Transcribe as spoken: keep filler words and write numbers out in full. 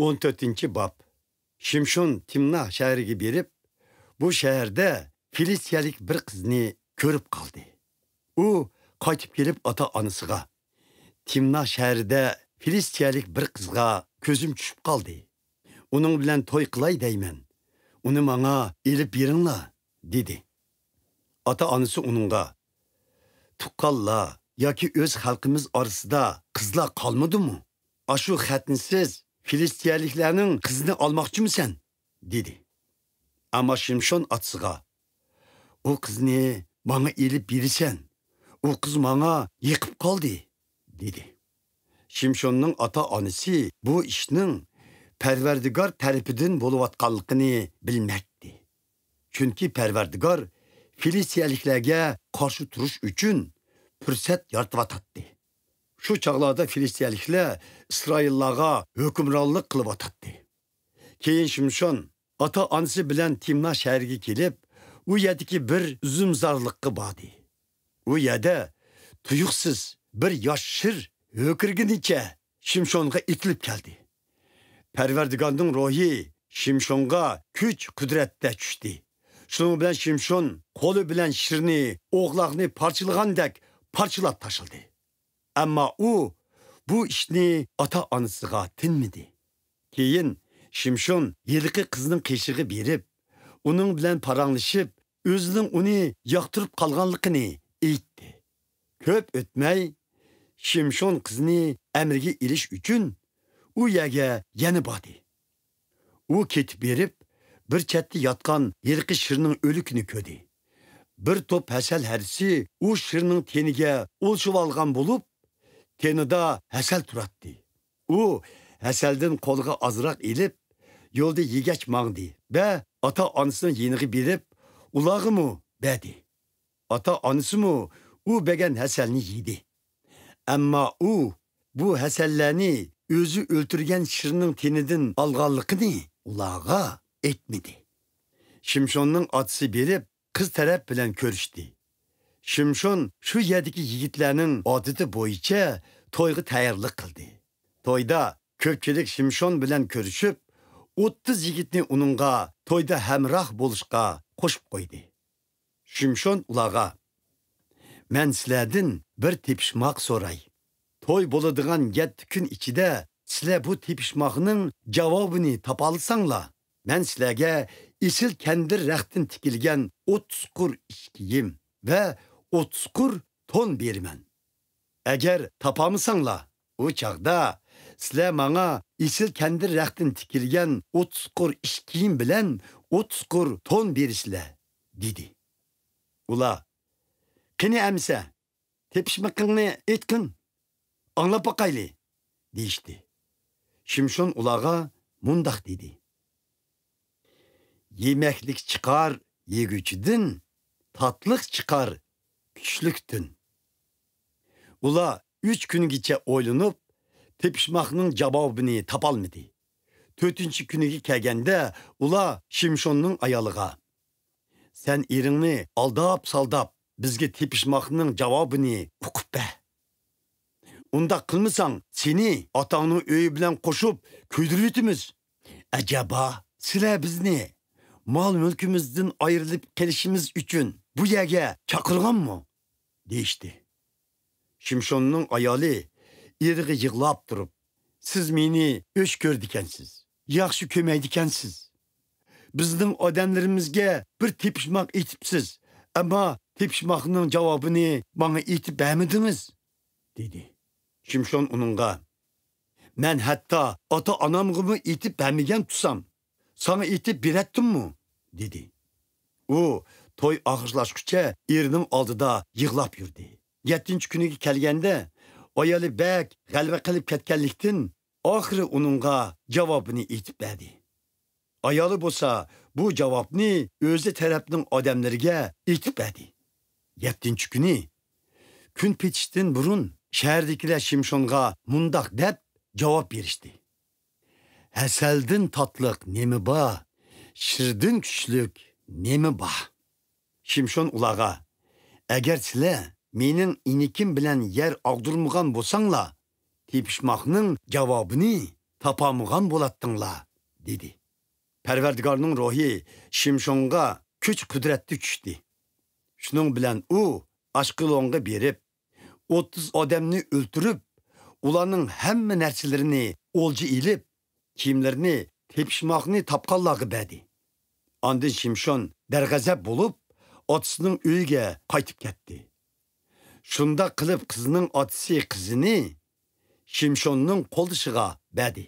ئون تۆتىنچى باب. شىمشون تىمنا شەھىرىگە بېرىپ، بۇ شەھەردە فىلىستىيەلىك بىر قىزنى كۆرۈپ قالدى. ئۇ قايتىپ كېلىپ ئاتا-ئانىسىغا، «تىمنا شەھىرىدە فىلىستىيەلىك بىر قىزغا كۆزۈم چۈشۈپ قالدى. ئۇنىڭ بىلەن توي قىلاي دەيمەن. ئۇنى ماڭا ئېلىپ بېرىڭلار» دېدى. ئاتا-ئانىسى ئۇنىڭغا، «تۇغقانلار ياكى ئۆز خەلقىمىز ئارىسىدا قىزلار قالمىدىمۇ؟ ئاشۇ خەتنىسىز فىلىستىيەلىكلەرنىڭ قىزىنى ئالماقچىمۇسەن؟» دېدى. ئەمما شىمشون ئاتىسىغا، «ئۇ قىزنى ماڭا ئېلىپ بېرىسەن، ئۇ قىز ماڭا يېقىپ قالدى» دېدى. شىمشوننىڭ ئاتا-ئانىسى بۇ ئىشنىڭ پەرۋەردىگار تەرىپىدىن بولۇۋاتقانلىقىنى بىلمەيتتى. چۈنكى پەرۋەردىگار فىلىستىيەلىكلەرگە قارشى تۇرۇش ئۈچۈن پۇرسەت يارىتىۋاتاتتى. شۇ چاغلاردا فىلىستىيەلىكلەر ئىسرائىللارغا ھۆكۈمرانلىق قىلىۋاتاتتى. كېيىن شىمشون ئاتا-ئانىسى بىلەن تىمنا شەھىرىگە كېلىپ، ئۇ يەردىكى بىر ئۈزۈمزارلىققا باردى. ئۇ يەردە تۇيۇقسىز بىر ياش شىر ھۆكۈرگىنىچە شىمشونغا ئېتىلىپ كەلدى. پەرۋەردىگارنىڭ روھى شىمشونغا كۈچ-قۇدرەتتە چۈشتى. شۇنىڭ بىلەن شىمشون قولى بىلەن شىرنى ئوغلاقنى پارچىلىغاندەك پارچىلاپ تاشلىدى. ئەمما ئۇ بۇ ئىشنى ئاتا-ئانىسىغا تىنمىدى. كېيىن شىمشون ھېلىقى قىزنىڭ قېشىغا بېرىپ، ئۇنىڭ بىلەن پاراڭلىشىپ، ئۆزىنىڭ ئۇنى ياقتۇرۇپ قالغانلىقىنى ئېيتتى. كۆپ ئۆتمەي، شىمشون قىزنى ئەمرىگە ئېلىش ئۈچۈن ئۇ يەرگە يەنە باردى. ئۇ كېتىپ بېرىپ، بىر چەتتە ياتقان ھېلىقى شىرنىڭ ئۆلۈكىنى كۆردى. بىر توپ ھەسەل ھەرىسى ئۇ شىرنىڭ تېنىگە ئولىشىۋالغان بولۇپ، تېنىدا ھەسەل تۇراتتى. ئۇ ھەسەلدىن قولىغا ئازراق ئېلىپ، يولدا يېگەچ ماڭدى ۋە ئاتا-ئانىسىنىڭ يېنىغا بېرىپ، ئۇلارغىمۇ بەردى. ئاتا-ئانىسىمۇ ئۇ بەرگەن ھەسەلنى يېدى. ئەمما ئۇ بۇ ھەسەللەرنى ئۆزى ئۆلتۈرگەن شىرنىڭ تېنىدىن ئالغانلىقىنى ئۇلارغا ئېيتمىدى. شىمشوننىڭ ئاتىسى بېرىپ، قىز تەرەپ بىلەن كۆرۈشتى. شىمشون شۇ يەردىكى يىگىتلەرنىڭ ئادىتى بويىچە تويغا تەييارلىق قىلدى. تويدا كۆپچىلىك شىمشون بىلەن كۆرۈشۈپ، ئوتتۇز يىگىتنى ئۇنىڭغا تويدا ھەمراھ بولۇشقا قوشۇپ قويدى. شىمشون ئۇلارغا، «مەن سىلەردىن بىر تېپىشماق سوراي. توي بولىدىغان يەتتە كۈن ئىچىدە سىلەر بۇ تېپىشماقنىڭ جاۋابىنى تاپالىساڭلار، مەن سىلەرگە ئېسىل كەندىر رەختتىن تىكىلگەن ئوتتۇز قۇر ئىش كىيىم ۋە ئوتتۇز قۇر تون بېرىمەن. ئەگەر تاپالمىساڭلار، ئۇ چاغدا سىلەر ماڭا ئېسىل كەندىر رەختتىن تىكىلگەن ئوتتۇز قۇر ئىش كىيىم بىلەن ئوتتۇز قۇر تون بېرىسىلەر» دېدى. ئۇلار، «قېنى ئەمىسە، تېپىشمىقىڭنى ئېيتقىن، ئاڭلاپ باقايلى» دېيىشتى. شىمشون ئۇلارغا مۇنداق دېدى، «يېمەكلىك چىقار يېگۈچىدىن، تاتلىق چىقار كۈچلۈكتىن.» ئۇلار ئۈچ كۈنگىچە ئويلىنىپ، تېپىشماقنىڭ جاۋابىنى تاپالمىدى. تۆتىنچى كۈنىگە كەلگەندە، ئۇلار شىمشوننىڭ ئايالىغا، «سەن ئېرىڭنى ئالداپ-سالداپ، بىزگە تېپىشماقنىڭ جاۋابىنى ئۇقۇپ بەر. ئۇنداق قىلمىساڭ، سېنى ئاتاڭنىڭ ئۆيى بىلەن قوشۇپ كۆيدۈرۈۋېتىمىز. ئەجەبا، سىلەر بىزنى مال-مۈلكىمىزدىن ئايرىلىپ قېلىشىمىز ئۈچۈن بۇ يەرگە چاقىرغانمۇ؟» دېيىشتى. شىمشوننىڭ ئايالى ئېرىگە يىغلاپ تۇرۇپ، «سىز مېنى ئۆچ كۆرىدىكەنسىز، ياخشى كۆرمەيدىكەنسىز. بىزنىڭ ئادەملىرىمىزگە بىر تېپىشماق ئېيتىپسىز، ئەمما تېپىشماقنىڭ جاۋابىنى ماڭا ئېيتىپ بەرمىدىڭىز» دېدى. شىمشون ئۇنىڭغا، «مەن ھەتتا ئاتا-ئانامغىمۇ ئېيتىپ بەرمىگەن تۇرسام، ساڭا ئېيتىپ بېرەتتىممۇ؟» دېدى. ئۇ توي ئاخىرلاشقۇچە ئېرىنىڭ ئالدىدا يىغلاپ يۈردى. يەتتىنچى كۈنىگە كەلگەندە، ئايالى بەك غەلۋە قىلىپ كەتكەنلىكتىن، ئاخىرى ئۇنىڭغا جاۋابىنى ئېيتىپ بەردى. ئايالى بولسا بۇ جاۋابنى ئۆزى تەرەپنىڭ ئادەملىرىگە ئېيتىپ بەردى. يەتتىنچى كۈنى كۈن پېتىشتىن بۇرۇن شەھەردىكىلەر شىمشونغا مۇنداق دەپ جاۋاب بېرىشتى: «ھەسەلدىن تاتلىق نېمە بار؟ شىردىن كۈچلۈك نېمە بار؟» شىمشون ئۇلارغا: «ئەگەر سىلەر مېنىڭ ئىنىكىم بىلەن يەر ئاغدۇرمىغان بولساڭلار، تېپىشماقنىڭ جاۋابىنى تاپالمىغان بولاتتىڭلار» دېدى. پەرۋەردىگارنىڭ روھى شىمشونغا كۈچ-قۇدرەتتە چۈشتى. شۇنىڭ بىلەن ئۇ ئاشقېلونغا بېرىپ، ئوتتۇز ئادەمنى ئۆلتۈرۈپ، ئۇلارنىڭ ھەممە نەرسىلىرىنى ئولجا ئېلىپ، كىيىملىرىنى تېپىشماقنى تاپقانلارغا بەردى. ئاندىن شىمشون دەرغەزەپ بولۇپ، ئاتىسىنىڭ ئۆيىگە قايتىپ كەتتى. شۇنداق قىلىپ قىزنىڭ ئاتىسى قىزىنى شىمشوننىڭ قولدىشىغا بەردى.